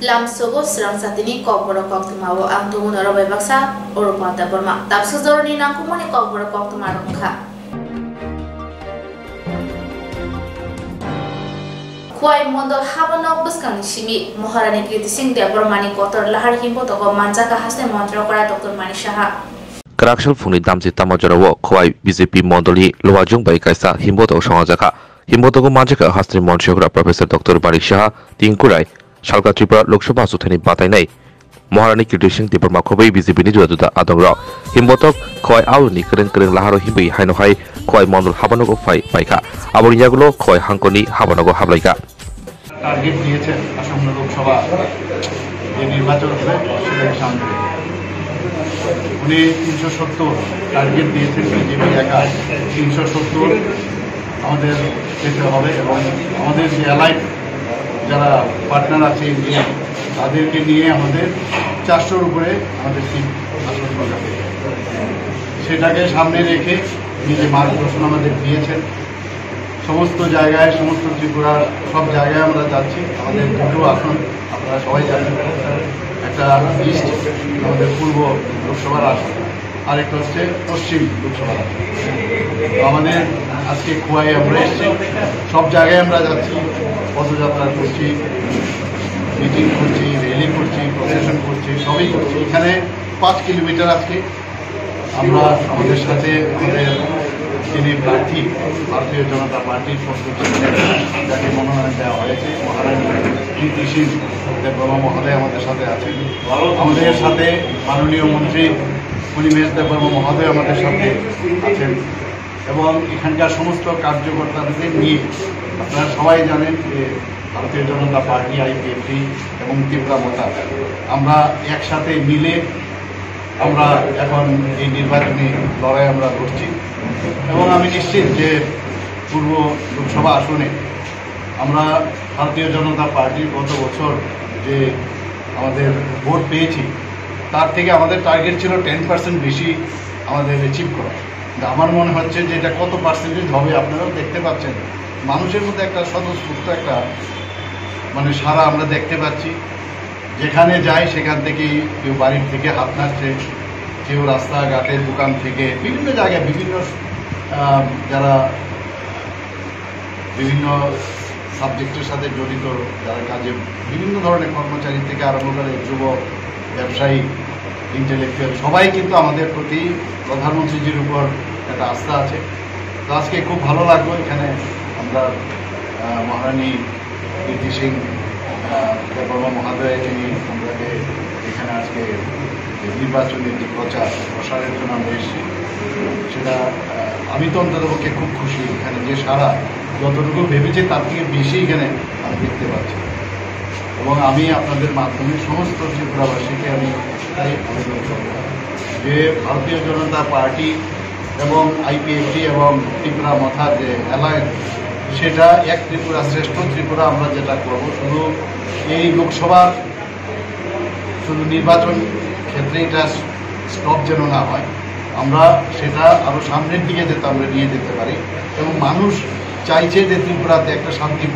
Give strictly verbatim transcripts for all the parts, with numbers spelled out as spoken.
Lamsogo srang satini kokborok koktwma o ang tongo norok bai baksa Orupanta Borma. Tabswk joroni nangkukmani kokborok koktwma rok wngkha. Khowai Mondol habanok bwskangni simi Maharani Kriti Singh Debbarmani kotor lahar himbotogo manjakha haste montri okra Doctor Manik Saha. Kwraksal phungni damchi tamo jorao Khowai B J P mondolni Luwajwng bai kaisa himbotok songjakha. Himbotogo manjakha hasteni montri okra Professor Doctor Manik Saha, Tingkurai, Salka Tripura Lok Sabha aswk thani batainai Maharani Kirti Singh Debbarma khobwi B J P ni juda juda adongrok. Himbotok Khowai aulni kwrwng kwrwng laharo himwi haino hai Khowai mondol habanok phai paikha. Aboni yagulo Khowai hangkoni habanogo hablaikha. Target দিয়েছেন আসন্ন লোকসভা যে নির্বাচন হবে সেটাকে সামনে রেখে। উনি তিনশো সত্তর টার্গেট দিয়েছেন, বিজেপি একা তিনশো সত্তর আমাদের পেতে হবে এবং আমাদের যে অ্যালাইড যারা পার্টনার আছে ইন্ডিয়া, তাদেরকে নিয়ে আমাদের চারশোর উপরে আমাদের সিট আসন দরকার। সেটাকে সামনে রেখে উনি যে মার্গদর্শন আমাদের দিয়েছেন, সমস্ত জায়গায়, সমস্ত ত্রিপুরার সব জায়গায় আমরা যাচ্ছি। আমাদের দুটো আসন আপনারা সবাই জানেন, একটা ইস্ট, আমাদের পূর্ব লোকসভার আসন, আর একটা হচ্ছে পশ্চিম লোকসভার আসন। তো আমাদের আজকে খোয়াই আমরা এসেছি, সব জায়গায় আমরা যাচ্ছি, পদযাত্রা করছি, মিটিং করছি, র্যালি করছি, প্রসেশন করছি, সবই করছি। এখানে পাঁচ কিলোমিটার আজকে আমরা আমাদের সাথে আমাদের যিনি প্রার্থী, ভারতীয় জনতা পার্টির পক্ষ থেকে যাকে মনোনয়ন দেওয়া হয়েছে, মহারানী প্রীতি সিং দেববর্মা মহোদয় আমাদের সাথে আছেন। আমাদের সাথে মাননীয় মন্ত্রী অনিমেষ দেববর্মা মহোদয় আমাদের সাথে আছেন এবং এখানকার সমস্ত কার্যকর্তাদের নিয়ে আপনারা সবাই জানেন যে ভারতীয় জনতা পার্টি, আইপিএফটি এবং ত্রিপুরা মথা আমরা একসাথে মিলে আমরা এখন এই নির্বাচনী লড়াই আমরা লড়ছি এবং আমি নিশ্চিত যে পূর্ব লোকসভা আসনে আমরা ভারতীয় জনতা পার্টি গত বছর যে আমাদের ভোট পেয়েছি, তার থেকে আমাদের টার্গেট ছিল টেন পার্সেন্ট বেশি আমাদের অ্যাচিভ করা। কিন্তু আমার মনে হচ্ছে যে এটা কত পার্সেন্টেজ হবে, আপনারাও দেখতে পাচ্ছেন, মানুষের মধ্যে একটা স্বতঃস্ফূর্ত একটা, মানে, সাড়া আমরা দেখতে পাচ্ছি। যেখানে যাই, সেখান থেকেই কেউ বাড়ির থেকে হাত নাড়ছে, কেউ রাস্তাঘাটে, দোকান থেকে, বিভিন্ন জায়গায়, বিভিন্ন, আহ, যারা বিভিন্ন সাবজেক্টের সাথে জড়িত, যারা কাজে, বিভিন্ন ধরনের কর্মচারী থেকে আরম্ভ করে যুবক, ব্যবসায়ী, ইন্টেলেকচুয়াল, সবাই কিন্তু আমাদের প্রতি প্রধানমন্ত্রীজির উপর একটা আস্থা আছে। তো আজকে খুব ভালো লাগলো এখানে আমরা, আহ, মহারানী প্রীতি সিং, আহ, দেববর্মা মহোদয়, তিনি আমরাকে এখানে আজকে যে নির্বাচনী যে প্রচার প্রসারের জন্য আমরা এসেছি, সেটা, আহ, আমি তো অন্ততপক্ষে খুব খুশি। এখানে যে সাড়া, যতটুকু ভেবেছি তার থেকে বেশি এখানে আমি দেখতে পাচ্ছি। এবং আমি আপনাদের মাধ্যমে সমস্ত ত্রিপুরাবাসীকে আমি একটাই আবেদন করব যে ভারতীয় জনতা পার্টি এবং আইপিএফটি এবং ত্রিপুরা মথা যে অ্যালায়েন্স, সেটা এক ত্রিপুরা শ্রেষ্ঠ ত্রিপুরা আমরা যেটা করব, শুধু এই লোকসভার শুধু নির্বাচন ক্ষেত্রে এটা স্টপ যেন না হয়, আমরা সেটা আরও সামনের দিকে যাতে আমরা নিয়ে যেতে পারি। এবং মানুষ চাইছে যে ত্রিপুরাতে একটা শান্তি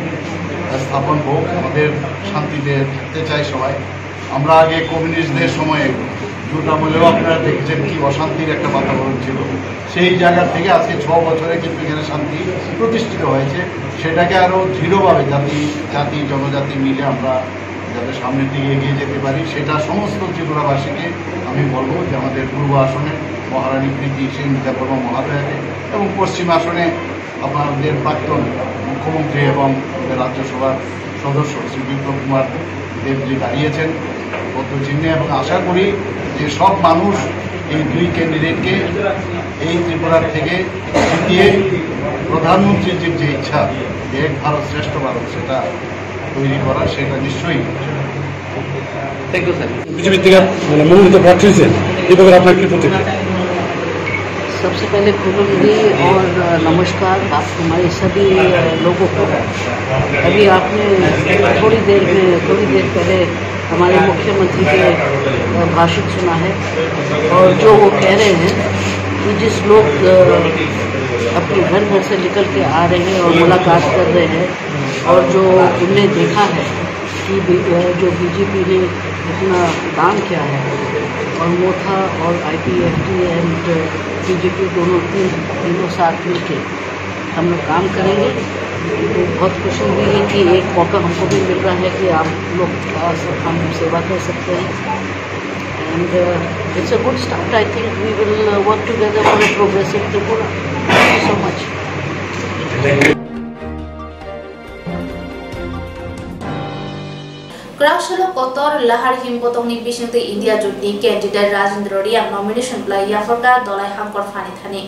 স্থাপন হোক, আমাদের শান্তিতে থাকতে চাই সবাই। আমরা আগে কমিউনিস্টদের সময়ে জোট আমলেও আপনারা দেখেছেন কি অশান্তির একটা বাতাবরণ ছিল। সেই জায়গা থেকে আজকে ছ বছরে কিন্তু এখানে শান্তি প্রতিষ্ঠিত হয়েছে। সেটাকে আরও দৃঢ়ভাবে জাতি, জাতি, জনজাতি মিলে আমরা যাতে সামনের দিকে এগিয়ে যেতে পারি, সেটা সমস্ত ত্রিপুরাবাসীকে আমি বলবো যে আমাদের পূর্ব আসনে মহারানী প্রীতি সিং দেববর্মা মহোদয়াকে এবং পশ্চিম আসনে আমাদের প্রাক্তন মুখ্যমন্ত্রী এবং আমাদের রাজ্যসভার সদস্য শ্রী বিপ্লব কুমার দেবজি দাঁড়িয়েছেন পদ্মচিহ্নে, এবং আশা করি যে সব মানুষ এই দুই ক্যান্ডিডেটকে এই ত্রিপুরার থেকে জিতিয়ে প্রধানমন্ত্রীজির যে ইচ্ছা যে এক ভারত শ্রেষ্ঠ ভারত, সেটা তৈরি করা, সেটা নিশ্চয়ই। Thank you sir. বিজেপি থেকে মানে মনোনীত প্রার্থী হয়েছে, এই ব্যাপারে আপনার কি প্রতিক্রিয়া? सबसे पहले खुलमदी और नमस्कार आप हमारे सभी लोगों को। अभी आपने थोड़ी देर में, थोड़ी देर पहले हमारे मुख्यमंत्री के भाषण सुना है और जो वो कह रहे हैं कि जिस लोग अपने घर घर से निकल के आ रहे हैं और मुलाकात कर रहे हैं और जो उनने देखा है कि बी-, अ, जो बीजेपी ने इतना काम किया है, और मोथा और आईपीएफटी एंड बीजेपी दोनों तीन, तीनों साथ मिलके हम लोग काम करेंगे। तो बहुत खुशी हुई है कि एक मौका हमको भी मिल रहा है कि आप लोग का स-, हम सेवा कर सकते हैं। And, uh, it's a good start. I think we will, uh, work together for a progressive Tripura. Thank you so much. Kwraksalo kotor lahar himbotongni bisingtwi India Jotni candidate Rajendra Reang nomination bwlai yapharkha Dolai Hangkor Phani thani.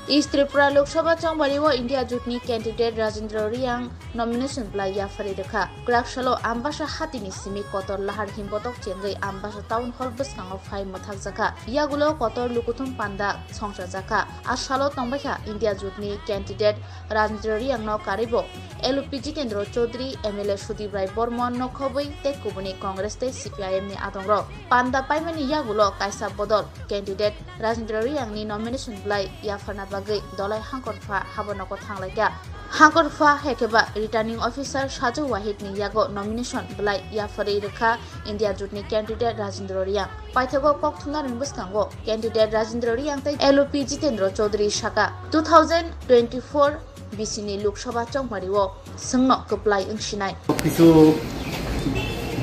East Tripura Lok Sabha chongbario India Jotni candidate Rajendra Reang nomination bwlai yapharwi rwkha. Kwraksalo Ambasa hatini simi kotor lahar himbotok chengwi Ambasa Town Hall bwskango phai mwthakjakha. Yagulo kotor lukuthum panda songchajakha. A salo tongbaikha India Jotni candidate Rajendra Reangno karwibo L O P Jitendra Chaudhary, M L A Sudip Rai Bormon nokhobwi tei kubuni Congress tei C P I M ni adongrok. Panda paimani yagulo kaisa bodol candidate Rajendra Reangni nomination bwlai yapharna bagwi Dolai Hangkorpha habonogo thanglaikha. Hangkorpha hai khe ba Returning Officer Sajau Wahidni yago nomination bwlai yapharwi rwkha India Jotni candidate Rajendra Reang. Paithago kok thumnarokni bwskango candidate Rajendra Reang tei L O P Jitendra Chaudhary saka, two thousand twenty-four B C ni Lok Sabha chongmario chwngno kwplai wngsinai. কিছু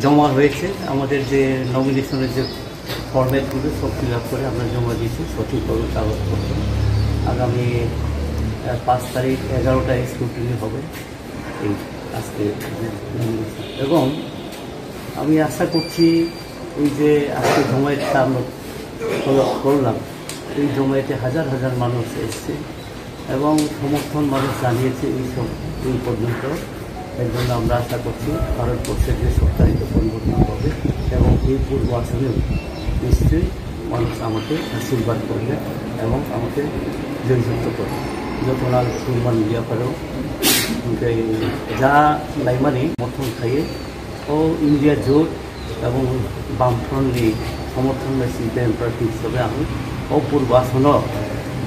জমা হয়েছে, আমাদের যে নমিনেশনের যে ফরম্যাটগুলো সব fill up করে আমরা জমা দিয়েছি সঠিকভাবে কাগজপত্র। আগামী, আহ, পাঁচ তারিখ এগারোটায় স্ক্রুটিনি হবে এই আজকে নমিনেশন। এবং আমি আশা করছি এই যে আজকে জমায়েতটা আমরা কর-, করলাম, এই জমায়েতে হাজার হাজার মানুষ এসছে এবং সমর্থন মানুষ জানিয়েছে এই সব, এই পর্যন্ত। এর জন্য আমরা আশা করছি ভারতবর্ষের যে সত্তারিত পরিবর্তন হবে এবং এই পূর্ব আসনেও নিশ্চয়ই মানুষ আমাকে আশীর্বাদ করবে এবং আমাকে জয়যুক্ত করবে। যত নাল সুরমান মিডিয়া পারেও, ওকে যা লাইমানি সমর্থন খাইয়ে ও ইন্ডিয়া জোট এবং বামফ্রন্টনি সমর্থন বা সিপিআইএম প্রার্থী হিসাবে আমি অপূর্ব আসন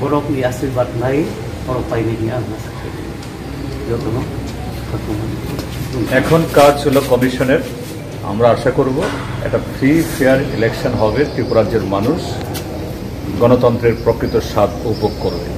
বরকনি আশীর্বাদ নাই বরক পাইনি নিয়ে আমরা সাক্ষী যতন। এখন কাজ হলো কমিশনের। আমরা আশা করব একটা ফ্রি ফেয়ার ইলেকশন হবে, ত্রিপুরা রাজ্যের মানুষ গণতন্ত্রের প্রকৃত স্বাদ উপভোগ করবে।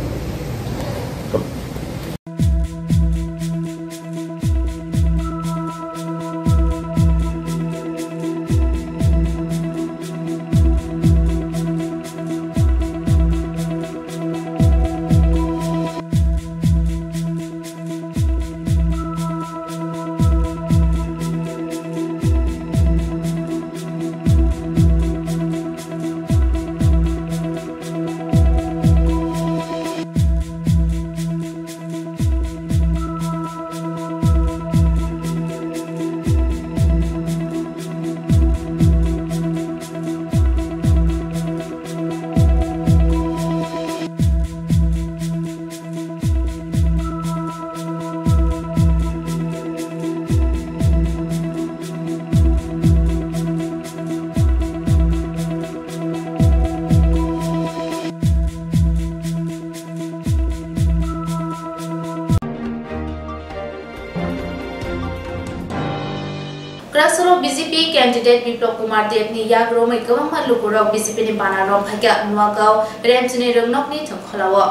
Kwraksalo B J P candidate Biplab Kumar Deb ni yak romwi kwbangma lukurok B J P ni banner rok phaikha Nuagaon Remchini Rwngnokni thwngkhwlao.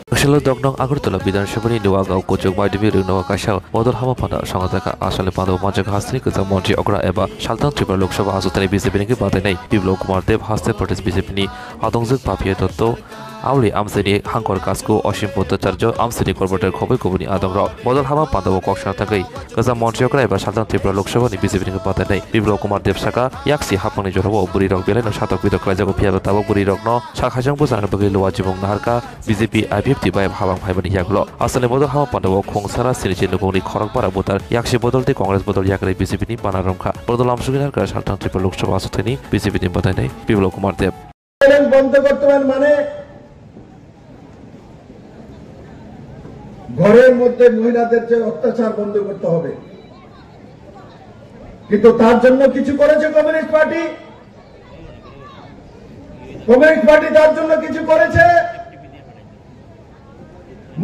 Kwraksalo Doknong Agartala Bidhan Sabha ni Nuagaon Kuchuk Madhyamik Rwngnok kaisa bodol hama panda songjakha. Aswkni panda o manjak hasteni kwcham montri okra eba saltang Tripura Lok Sabha hasoktani B J P ni khe batainai Biplab Kumar Deb, haste Pradesh B J P ni adongjwk Papiya Dotto, Auli amchaini Hangkor Kasku, Osim Bhattacharya, amchaini Korbatar khobwi kubuni adongrok. Bodol hama pandao kok sana thangwi kwcham montri okra eba saltang Tripura Lok Sabha ni B J P ni batainai Biplab Kumar Deb saka, yaksi haphangni jorao bwrwirok belaino satok pitok khlaijago, phiyaba tabuk bwrwirokno sak haisong bwchanani bagwi luwa jibung naharkha B J P I P F T bai habang phaimani yagulo. Aswkni bodol hama pandao Khongsara, Sinichi nukungni khorokbara butar yaksi bodol tei Congress bodol yakarwi B J P ni banner romkha. Bodol amsugwi naharkha saltang Tripura Lok Sabha aswkthaini B J P ni batainai Biplab Kumar Deb. Violence বন্ধ করতে হবে, মানে ঘরের মধ্যে মহিলাদের যে অত্যাচার বন্ধ করতে হবে। কিন্তু তার জন্য কিছু করেছে কমিউনিস্ট পার্টি? কমিউনিস্ট পার্টি তার জন্য কিছু করেছে?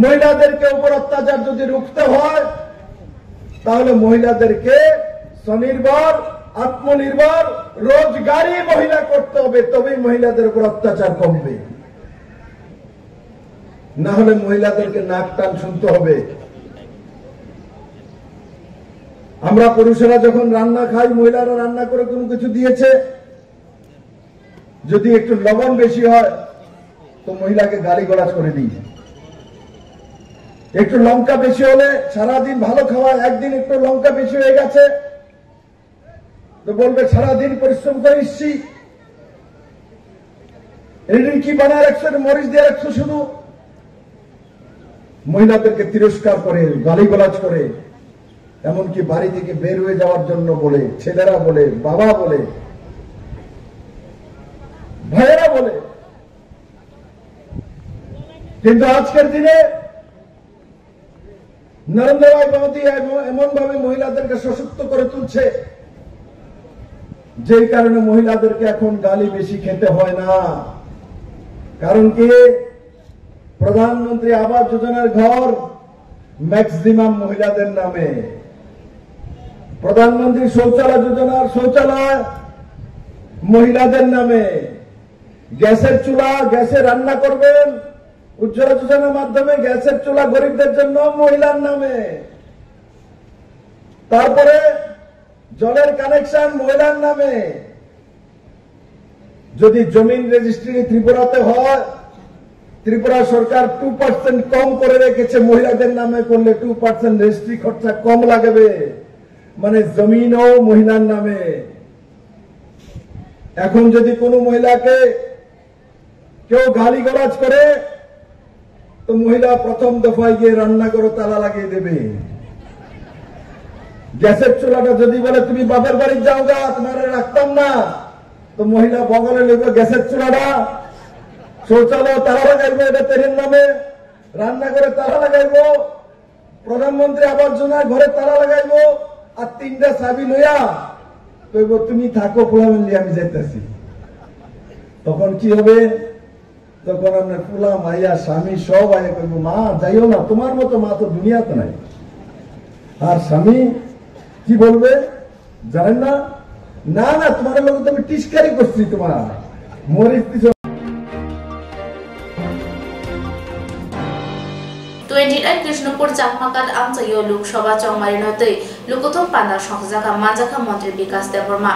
মহিলাদেরকে উপর অত্যাচার যদি রুখতে হয়, তাহলে মহিলাদেরকে স্বনির্ভর, আত্মনির্ভর, রোজগারি মহিলা করতে হবে, তবেই মহিলাদের উপর অত্যাচার কমবে। না হলে মহিলাদেরকে নাক টান শুনতে হবে। আমরা পুরুষেরা যখন রান্না খাই, মহিলারা রান্না করে কোনো কিছু দিয়েছে, যদি একটু লবণ বেশি হয়, তো মহিলাকে গালিগালাজ করে দিই। একটু লঙ্কা বেশি হলে, সারাদিন ভালো খাওয়া, একদিন একটু লঙ্কা বেশি হয়ে গেছে, তো বলবে, "সারাদিন পরিশ্রম করে এসছি, এদিন কি বানায় রাখছো, একটু মরিচ দিয়ে রাখছো শুধু।" মহিলাদেরকে তিরস্কার করে, গালিগালাজ করে, এমনকি বাড়ি থেকে বের হয়ে যাওয়ার জন্য বলে, ছেলেরা বলে, বাবা বলে, ভাইয়েরা বলে। কিন্তু আজকের দিনে নরেন্দ্র ভাই মোদী এমন, এমনভাবে মহিলাদেরকে সশক্ত করে তুলছে, যেই কারণে মহিলাদেরকে এখন গালি বেশি খেতে হয় না। কারণ কি, প্রধানমন্ত্রী আবাস যোজনার ঘর ম্যাক্সিমাম মহিলাদের নামে, প্রধানমন্ত্রী শৌচালয় যোজনার শৌচালয় মহিলাদের নামে, গ্যাসের চুলা, গ্যাসে রান্না করবেন, উজ্জ্বলা যোজনার মাধ্যমে গ্যাসের চুলা গরিবদের জন্য মহিলার নামে, তারপরে জলের কানেকশন মহিলার নামে। যদি জমিন রেজিস্ট্রি ত্রিপুরাতে হয়, ত্রিপুরা সরকার টু পার্সেন্ট কম করে রেখেছে, মহিলাদের নামে করলে টু পার্সেন্ট রেজিস্ট্রি খরচা কম লাগবে, মানে জমিনও মহিলার নামে। এখন যদি কোনো মহিলাকে কেউ গালিগালাজ করে, তো মহিলা প্রথম দফায় গিয়ে রান্নাঘরে তালা লাগিয়ে দেবে। গ্যাসের চুলাটা যদি বলে, "তুমি বাপের বাড়ি যাও গা, তোমারে রাখতাম না", তো মহিলা বগলে লইব গ্যাসের চুলাটা, শৌচালয় তালা লাগাইব এটা তেরের নামে, রান্নাঘরে তালা লাগাইব, প্রধানমন্ত্রী আবাস যোজনা ঘরে তালা লাগাইব, আর তিনটা চাবি লইয়া কইব, "তুমি থাকো, পোলাবেন লিয়ে আমি যাইতেছি।" তখন কি হবে? তখন আপনার পোলা, মাইয়া, স্বামী সব আয়া কইব, "মা, যাইও না, তোমার মতো মা তো দুনিয়াতে নাই।" আর স্বামী কি বলবে জানেন না? "না, না, তোমার লোক তো আমি টিস্কারি করছি, তোমার মরিচ দিছ।" Twenty nine Krishnapur Chakmakat amchaio Lok Sabha chongmarino twi lukuthum panda songchajak manjakha Montri Bikas Debbarma.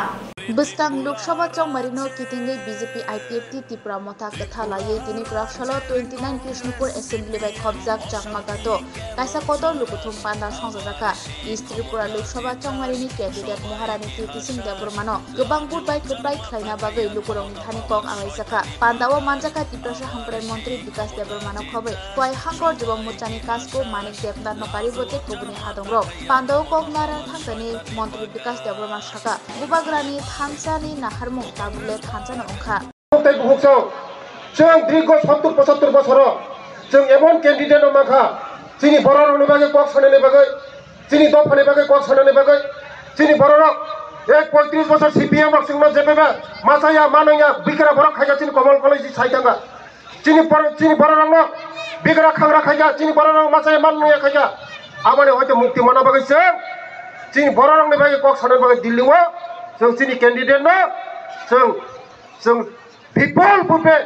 Bwskang Lok Sabha chongmarino kitingwi B J P I P F T Tipra Motha kwtha laiwi tini kwrak salo twenty nine Krishnapur Assembly bai khopjak Chakmakato kaisa kotor lukuthum panda songchajakha. East Tripura Lok Sabha chongmarini candidate Maharani Kirti Singh Debbarmano kwbang vote bai kwplai khlaina bagwi lukurokni thani kok alaijak kha. Pandao manjakha Tiprasa Hamkrai Montri Bikas Debbarmano khobwi Khowai Hangkhor Jubo Morchani Kasku Manik Debnath no karibo tei kubuni hadongrok. Pandao kok nara thangsani Montri Bikas Debbarma sakha, Bubagrani thansani naharmung tabukle thansano wngkha. Tei bukhuk chwng, chwng dirgho sottur pochattor bosoro chwng emon candidate no mankha, chini bororokni bagwi kok sanani bagwi, chini dophani bagwi kok sanani bagwi, chini bororok ek poitris bosor C P M rok chwngno jepheba machaya manwngya bikra borok khaikha chini Komol College sai thangkha. Chini bor-, chini bororokno bikra khangra khaikha, chini bororok machaya manwngya khaikha. Aboni hoite mukti mana bagwi chwng chini bororokni bagwi kok sanani bagwi Delhi o chwng chini candidate no chwng, chwng Bipol bute,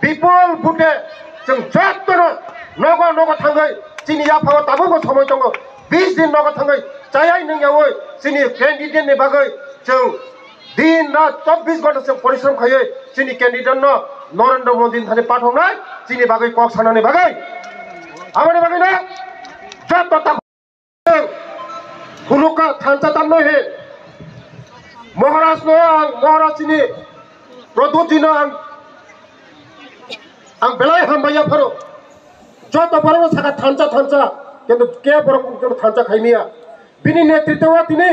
bipol bute, chwng jotono nogo nogo thangwi chini yaphao tabukbo somoi tongo. Bis din nogo thangwi chayai nungyaui chini candidate ni bagwi chwng din rat chobbish ghonta chwng porishrom khaiwi chini candidate no Narendra Modi ni thani pathoknai chini bagwi kok sanani bagwi. Aboni bagwi no joto tak Phunukha thansa tamno he. Maharaj no ang, Maharaj chini Pradyot ji no ang, ang belai hambai ya pharo. Joto borok no saka thansa thansa, kintu ke borok no thansa khai miya. Bini netritwo tini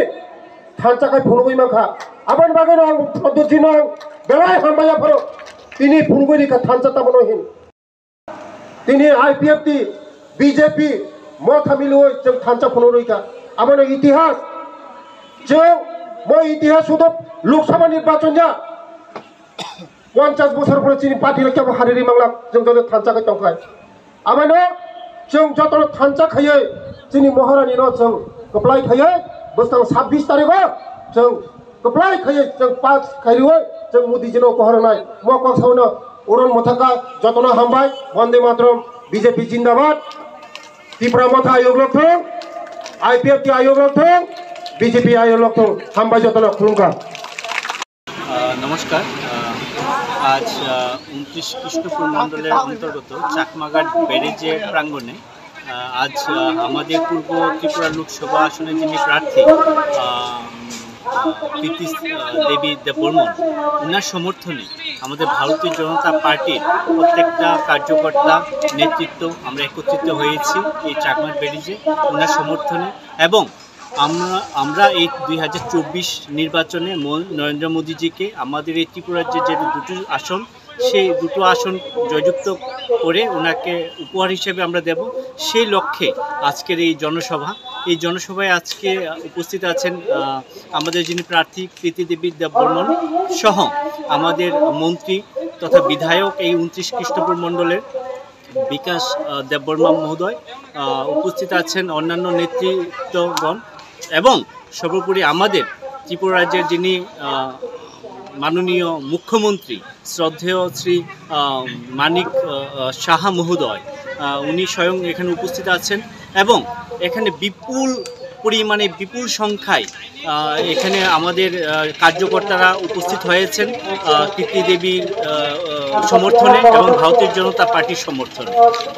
thansa khai phunugwi mankha. Aboni bagwi no ang Pradyot ji no ang belai hambai ya pharo. Tini phunugwi rikha thansa tamno hin. Tini I P F T, B J P, Motha milwi chwng thansa phunugwi kha. Abono itihas. Chwng bo itihas sudo Lok Sabha nirbachon ya. Ponchas bosor phuru chini party rok kebo hariri manglak chwng joto thansa khai tongkhai. Abono chwng joto thansa khaiwi chini Maharani no chwng kwplai khaiwi Bwswng sabbish tarikh o chwng kwplai khaiwi chwng pass khairwi chwng Modi jino pohor nai. Mo kok saono uron mothaka jotono hambai, Vande Mataram, B J P jindabad, Tipra Motha ayok lok thung, I P F T ayok lok thung, B J P ayok lok thung, hambai jotono khulumkha. আহ, নমস্কার। আহ, আজ আহ, ঊনত্রিশ কৃষ্ণপুর মণ্ডলের অন্তর্গত চাকমাঘাট ব্যারেজের প্রাঙ্গণে আহ, আজ আহ, আমাদের পূর্ব ত্রিপুরা লোকসভা আসনের যিনি প্রার্থী আহ, প্রীতি আহ, দেবী দেববর্মন, ওনার সমর্থনে আমাদের ভারতীয় জনতা পার্টির প্রত্যেকটা কার্যকর্তা, নেতৃত্ব আমরা একত্রিত হয়েছি এই চাকমাঘাট ব্যারেজে ওনার সমর্থনে। এবং আমরা আমরা এই দুই হাজার চব্বিশ নির্বাচনে মো- নরেন্দ্র মোদীজিকে আমাদের এই ত্রিপুরার যে যে দুটো আসন, সেই দুটো আসন জয়যুক্ত করে ওনাকে উপহার হিসেবে আমরা দেব। সেই লক্ষ্যে আজকের এই জনসভা। এই জনসভায় আজকে উপস্থিত আছেন আহ, আমাদের যিনি প্রার্থী প্রীতি দেবী দেববর্মন সহ আমাদের মন্ত্রী তথা বিধায়ক এই ঊনত্রিশ কৃষ্ণপুর মণ্ডলের বিকাশ আহ, দেববর্মা মহোদয়, আহ, উপস্থিত আছেন অন্যান্য নেতৃত্বগণ এবং সর্বোপরি আমাদের ত্রিপুরা রাজ্যের যিনি আহ, মাননীয় মুখ্যমন্ত্রী শ্রদ্ধেয় শ্রী আহ, মানিক আহ, আহ, সাহা মহোদয়, আহ, উনি স্বয়ং এখানে উপস্থিত আছেন এবং এখানে বিপুল পরিমাণে বিপুল সংখ্যায় আহ, এখানে আমাদের আহ, কার্যকর্তারা উপস্থিত হয়েছেন আহ, কীর্তি দেবীর আহ, আহ, সমর্থনে এবং ভারতীয় জনতা পার্টির সমর্থনে।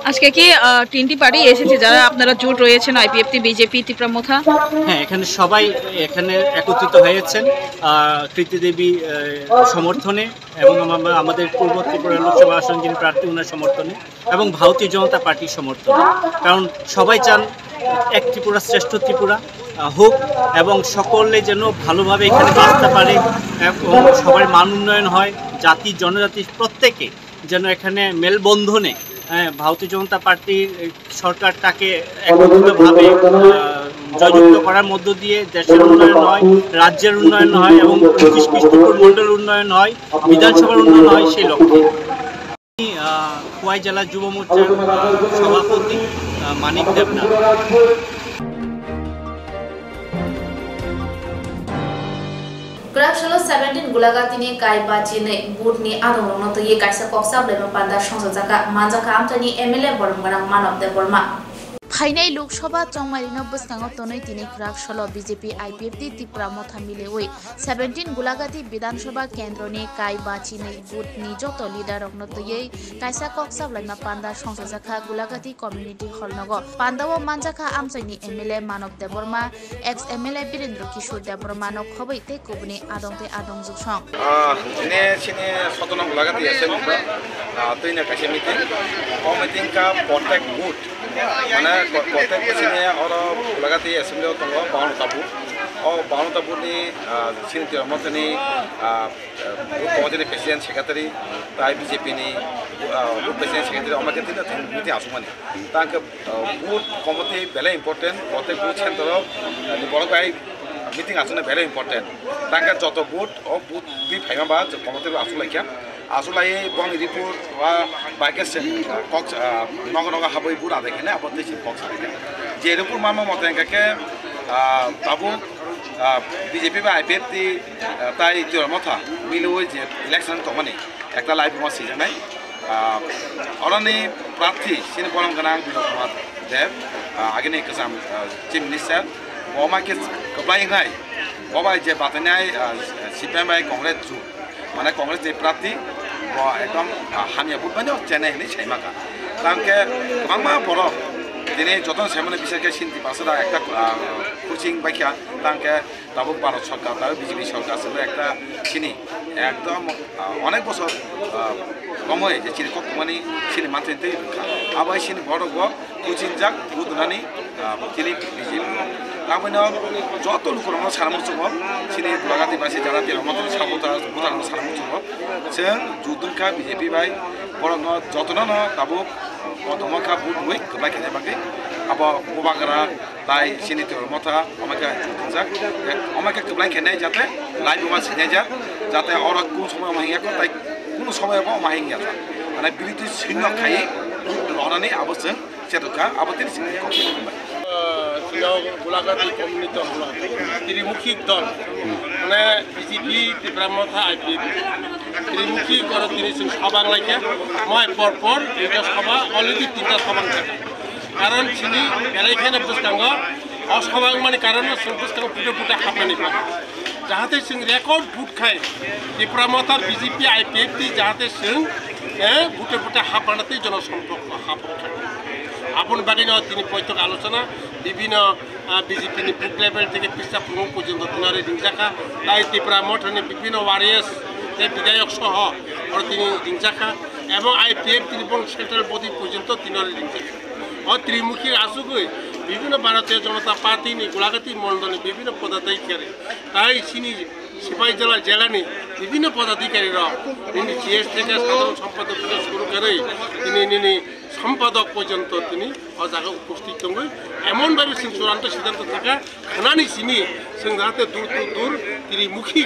আজকে কি আহ, তিনটি পার্টি এসেছে, যারা আপনারা জোট রয়েছেন, আইপিএফটি, বিজেপি, তিপ্রা মথা? হ্যাঁ, এখানে সবাই এখানে একত্রিত হয়েছেন আহ, কীর্তি দেবী আহ, সমর্থনে এবং আমা- আমাদের পূর্ব ত্রিপুরা লোকসভা আসন যিনি প্রার্থী ওনার সমর্থনে এবং ভারতীয় জনতা পার্টির সমর্থনে। কারণ সবাই চান এক ত্রিপুরা শ্রেষ্ঠ ত্রিপুরা আহ, হোক এবং সকলে যেন ভালোভাবে এখানে বাঁচতে পারে এবং সবার মান উন্নয়ন হয়, জাতি জনজাতি প্রত্যেকে যেন এখানে মেলবন্ধনে আহ, ভারতীয় জনতা পার্টির সরকারটাকে একত্রিতভাবে আহ, জয়যুক্ত করার মধ্য দিয়ে দেশের উন্নয়ন হয়, রাজ্যের উন্নয়ন হয় এবং পঁচিশ কৃষ্ণপুর মণ্ডল উন্নয়ন হয়, বিধানসভার উন্নয়ন হয়, সেই লক্ষ্যে। আহ, খোয়াই জেলা যুব মোর্চার আহ, সভাপতি আহ, মানিক Debnath. Kwrak salo seventeen Gulagati ni kai bachi nwi booth ni adong rokno twiwi kaisa kok chaplaima panda songchajak kha, manjak kha amchaini M L A borok gwnang Manob Debbarma. Phainai Lok Sabha chongmarino bwskango tonwi tini kwrak salo B J P I P F T Tipra Motha miliwi seventeen Gulagati Bidhan Sabha kendroni kai bachi nwi booth ni joto leader rokno twiwi kaisa kok chaplaima panda songchajak kha Gulagati Community Hall nogo. Pandao manjak kha amchaini M L A Manob Debbarma, ex M L A Birendra Kishore Debbarma no khobwi tei kubuni adong tei adong juksong. Ah, tini sini Sotonok Gulagati S M, ah, twina kaisa meeting. O meeting ka protek booth, mane ko- protek booth sini oro Gulagati assembly o tongo bawanno ta booth. O bawanno ta booth ni, ah, sini twi motoni, ah, booth committee ni president secretary, tai B J P ni, ah, booth president secretary, omo khe tini meeting asukmani. Tang khe, ah, booth committee belai important, protek booth center o, ah, ni borok bai meeting asukna belai important. Tang khe joto booth, o booth twi phaima ba committee bo asuk lai kha. Asuk lai bong report ba bai khe se, ah, kok, ah, nogo nogo habwi booth adai khe ne abo twi se kok sa kha. Je report ma ma mote hwnkhe khe, ah, tabuk, ah, B J P bai I P F T, ah, tai Tipra Motha miliwi je election tongmani. Ekta live ma swijak nai. Ah, oroni prarthi sini borom gwnang Bijoy Kumar Deb, ah, agini kwcham, ah, Chief Minister, bo ma khe kwplai wngnai, bo bai je batinai, ah, C P M bai Congress ju, mane Congress ni prarthi, bo ekdom, ah, hamya booth bai no chenai hinwi sai ma kha. Tang khe kwbangma borok tini jotono sai mani bisai khe sini Tiprasa da ekta, ah, coaching bai kha, tang khe Tabuk Bharat sorkar, tabuk B J P sorkar, aswk ekta sini ekdom, ah, onek bosor, ah, romoi je chini kok tongmani sini manthai tei rwkha. Abo hai sini borok bo kuchinjak budunani, ah, chini B J P. Abono joto lukurokno sana muchungo, sini Gulagati basi jana tei romo tini sabota butarokno sana muchungo. Chwng judungkha B J P bai, borokno jotono no tabuk kotorma kha but wi kwplai khainai bagwi. Abo Bubagra, tai sini Tipra Motha, omo khe wngjak. Omo khe kwplai khe nai jate, live ma sinai jak, jate oro kun somoi omo hinya kho, tai kun somoi bo omo hinya jak. Mane biridhi sino khai, rohorani abo chwng chetok kha, abo tini sini kok. Golagati community holo Tripura Mukhi dol, mane B J P, Tipra Motha, I P F T. Tripura Mukhi oro tini chwng sabang laikha, moi por por duita sabha, already tinta sabang kha. Karon chini belai kheno bwskango, o sabang mani karon chwng bwskango puta puta hapmani ba. Jahate chwng record vote khai, Tipra Motha B J P I P F T jahate chwng, eh, vote vote hapmana tei jono somtok hapmana. Aboni bagwi no tini poitok alochona, bibhinno, ah, B J P ni booth level theke pista phunuk porjonto tinari ringjakha, tai Tipra Motha ni bibhinno warriors tei bidhayok soho oro tini ringjakha, ebong I P F T ni bong central body porjonto tinari ringjakha. O Tripura Mukhi asugwi bibhinno Bharatiya Janata Party ni Golagati mondol ni bibhinno podathikari tai chini Sipaijala jela ni bibhinno podadhikari rok, nini G S theke sadharon sompadok theke suru kharwi tini nini sompadok porjonto tini o jaga uposthit tongwi emon bhabe chwng churanto siddhanto thaka khanani simi chwng jahate dur dur dur Tripura Mukhi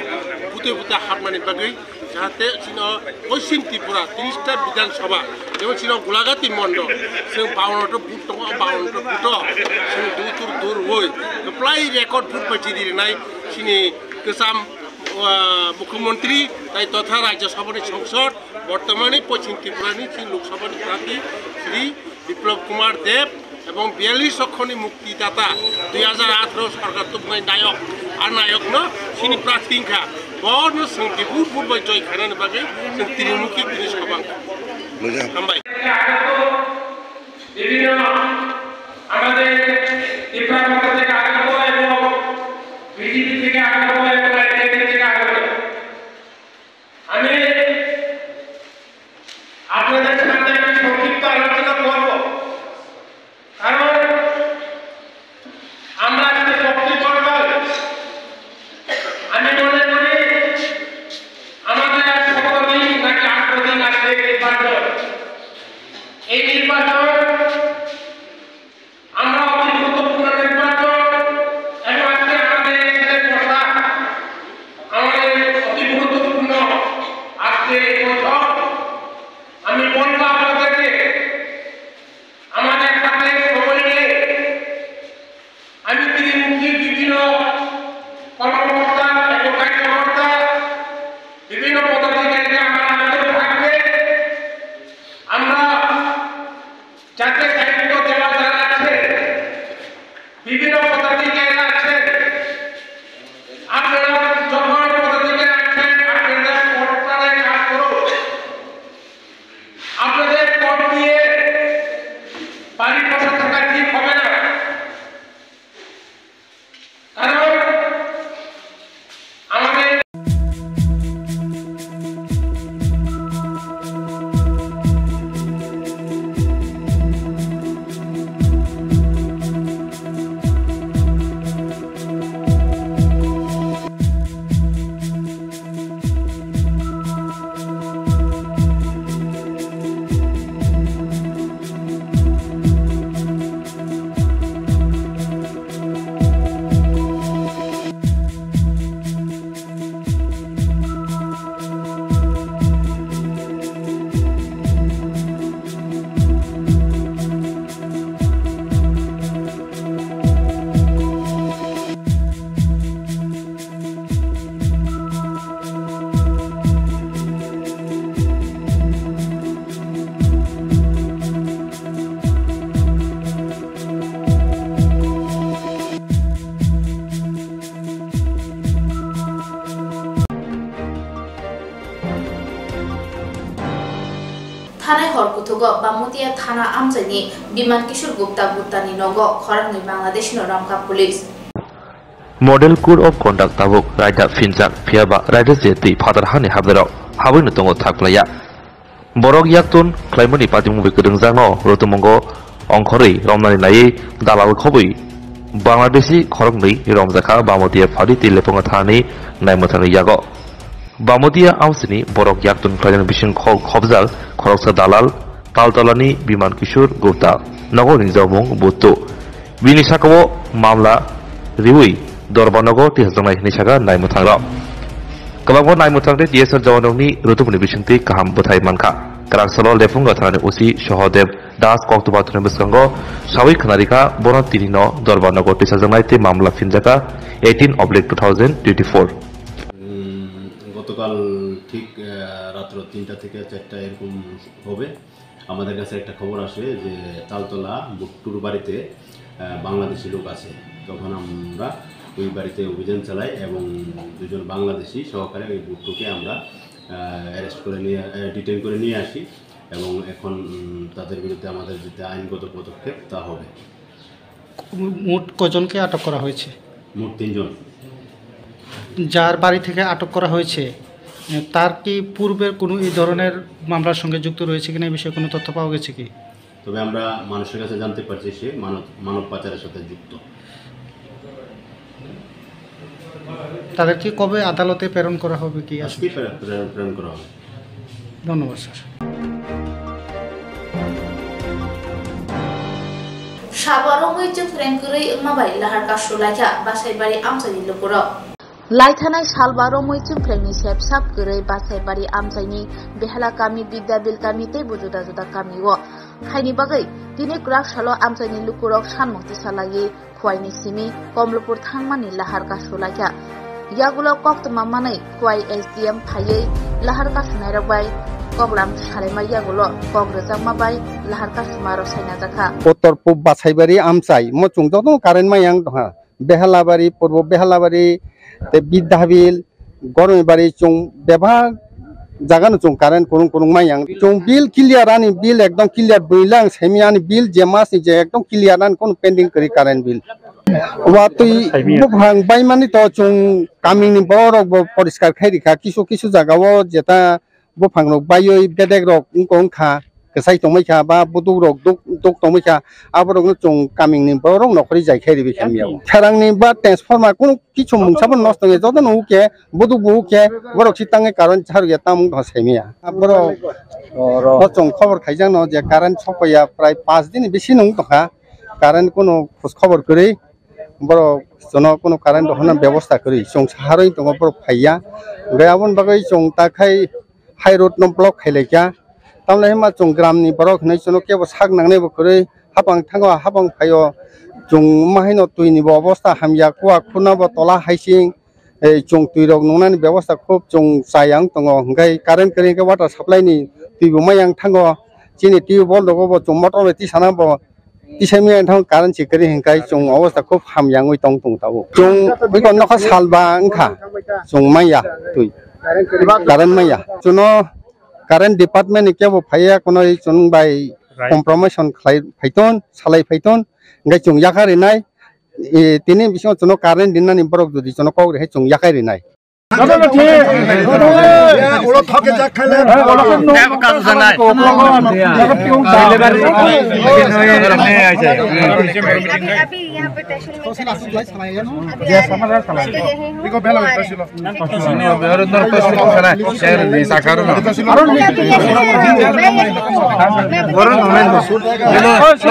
bute bute hapmani bagwi jahate chino Poschim Tripura tris ta Bidhan Sabha jemon chino Golagati mondol chwng bawanno ta vote tongo, bawanno ta vote o chwng dur dur dur woi kwplai record vote bai chidi rinai chini kwcham ah, Mukhyamantri tai totha Rajya Sabhani Songsod, bortomani Poschim Tripurani chini Lok Sabhani prarthi Shri Biplab Kumar Deb ebong biyallis okhoni muktidata dui hajar atharo sorkar tubunai nayok, a nayokno chini prarthi wngkha. Bono chwng bibut but bai joy khainani bagwi chwng Tripura Mukhi tini sabang. Hambai. বিভিন্ন আমাদের ত্রিপুরা মঞ্চ থেকে আগত এবং বিজেপি থেকে আগত এবং আইপিএফটি থেকে আগত। আমি আপনাদের সামনে একটি সংক্ষিপ্ত আলোচনা করব, কারণ আমরা আজকে পক্ষী করতাম। আমি মনে করি আমাদের আর সতেরো দিন নাকি আঠারো দিন আছে নির্বাচন। এই নির্বাচন আমরা অতি গুরুত্বপূর্ণ নির্বাচন এবং আজকে আমাদের এখানে বসা আমাদের অতি গুরুত্বপূর্ণ আজকে এই বৈঠক। আমি বলবো আপনাদেরকে, আমাদের হাতে সময় নেই। আমি ত্রিমুখী বিভিন্ন কর্মকর্তা এবং কার্যকর্তা, বিভিন্ন পদাধিকারীকে আমার আবেদন থাকবে, আমরা যাতে দায়িত্ব দেওয়া যারা আছে, বিভিন্ন পদাধিকারীরা আছে, আপনারা যখন পদাধিকারী আছেন, আপনারা পদটায় কাজ করুন। আপনাদের পদ দিয়ে বাড়ি বসে থাকা ঠিক হবে না। কারণ আমাদের Thanai hor kuthugo Bamutia thana amchaini Biman Kishore Gupta Guptani nogo khoroknwi Bangladesh no romkha police. Model Code of Conduct tabuk raida phinjak, phiyaba raida je twi phatar hani habdairok habwino tongo thak phlaiya. Borok yaktun khlaimani patimung bai kwrwngjakno rotumungo ongkhorwi romnani naiwi dalal khobwi Bangladeshi khoroknwi romjakha Bamotia Phadi tei Leponga thanani naimwthangni yago. Bamotia amsini borok yaktun khlainani bising kho-, khobjak khoroksa dalal Taltolani Biman Kishore Gupta, nogo ringjakmung Buttu. Bini sakao mamla riwi dorba nogo tisajaknai hinwi saka naimwthangrok. Kwbangma naimwthang tei T S R jawanrokni rutumni bisingtwi kaham bwthai mankha. Kwraksalo Lephunga thanani O C Sohodev Das koktwma thani bwskango sawi khwnarikha, bono tinino Dorbar nogo twisajaknai tei mamla phinjakha eighteen oblique two thousand twenty-four. উম, গতকাল ঠিক, আহ, রাত্র তিনটা থেকে চারটা এরকম হবে। আমাদের কাছে একটা খবর আসে যে তালতলা বুট্টুর বাড়িতে, আহ, বাংলাদেশি লোক আছে। তখন আমরা ওই বাড়িতে অভিযান চালাই এবং দুজন বাংলাদেশি সহকারে ওই বুট্টুকে আমরা, আহ, অ্যারেস্ট করে নিয়ে, আহ, ডিটেইন করে নিয়ে আসি এবং এখন, উম, তাদের বিরুদ্ধে আমাদের যেটা আইনগত পদক্ষেপ তা হবে। মোট কজনকে আটক করা হয়েছে? মোট তিনজন। যার বাড়ি থেকে আটক করা হয়েছে, তার কি পূর্বের কোনো এই ধরনের মামলার সঙ্গে যুক্ত রয়েছে কিনা, এই বিষয়ে কোনো তথ্য পাওয়া গেছে কি? তবে আমরা মানুষের কাছে জানতে পারছি সে মানব, মানব পাচারের সাথে যুক্ত। তাদেরকে কবে আদালতে প্রেরণ করা হবে কি আসলে? আজকে প্রেরণ, প্রেরণ, প্রেরণ করা হবে। ধন্যবাদ, sir. Salba romwi chwngphreng kwrwi wngma bai lahar kasu laikha Basaibari amchaini lukurok. Laithanai salba romwi chwngphrengni sepsak kwrwi Basaibari amchaini Behela kami, Bidyabil kami teibo juda juda kamio. Haini bagwi tini kwrak salo amchaini lukurok sanmung tisa laiwi Khwaini simi Komlopur thangmani lahar kasu laikha. Yagulo koktwma manwi Khwai S D M phaiwi lahar kasunairok bai koklam salaima yagulo kok rwjakma bai lahar kasuma rw sainajakha. Uttor Pub Basaibari amchai mo chwng jotono current mai yang tongha. Behalabari, Purbo Behalabari, tei Bidyabil, Gormibari chwng bebak jaga no chwng current kurung kurung mai yang. Chwng bill clear, ani bill ekdom clear, buila ang semi ani bill je mas ni je ekdom clear, ani kono pending kwrwi current bill. Watwi buphang baimani to chwng kamini borok bo poriskar khai rikha, kisu kisu jaga o jeta buphang rok baiwi bedek rok wngkha wngkha. Kwchai tongmai kha, ba buduk rok duk, duk tongmai kha, aborok no chwng kaming ni borok nokhorwi jai khai ribi kha miya. Therang ni ba transformer kunu kichu mungsa bo nosto wngya, joto no uke, buduk bo uke, borok si tangwi current charwya tamung tong sai miya. Borok no chwng khobor khaijak no je current sokpaiya prai panch din ni bisi nung tongkha, current kunu khoj khobor kwrwi, borok jono kunu current rohorna bebosta kwrwi, chwng saharwi tongo borok phaiya, hwnkhe aboni bagwi chwng ta khai high road no block khai laikha. Tamle hima chwng gram ni borok hinwi chwngno kebo sak nangnai bo kwrwi, hapang thango hapang phaio, chwng ma haino twi ni bo obosta hamya, kuwa khuna bo tola haising, ei chwng twi rok nungnani bebosta khub chwng chayang tongo, hwnkhe current kwrwi hwnkhe water supply ni twi bo mayang thango, chini tubewell rogo bo chwng motor bai tisana bo Tisai maya thang current si kwrwi hwnkhe chwng obosta khub hamya wngwi tong tong tabuk. Chwng bikon nokha salba wngkha, chwng maya twi, current maya. Chwngno current department ni kebo phaiya, kono chwng bai compromise khlai phaiton, salai phaiton, hwnkhe chwng yakarwi nai. E, tini bisingo chwngno current rinani borok jodi chwngno kok rihai chwng yakarwi nai. Nong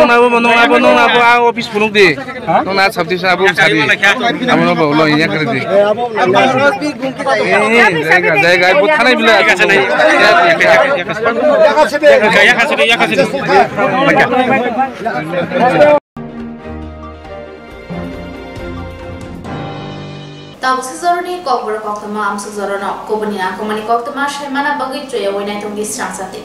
nabo, nong nabo, nong nabo, a office phunuk di. Nong na sabdi sa abo sari. Amo no ba ulo inya kare di. Eh, jai gai, jai gai, bo thanai bila. Tabuk se joroni kokborok koktwma amsuk jorano kubuni akomani koktwma saimana bagwi choya wai naitokdi srang sati.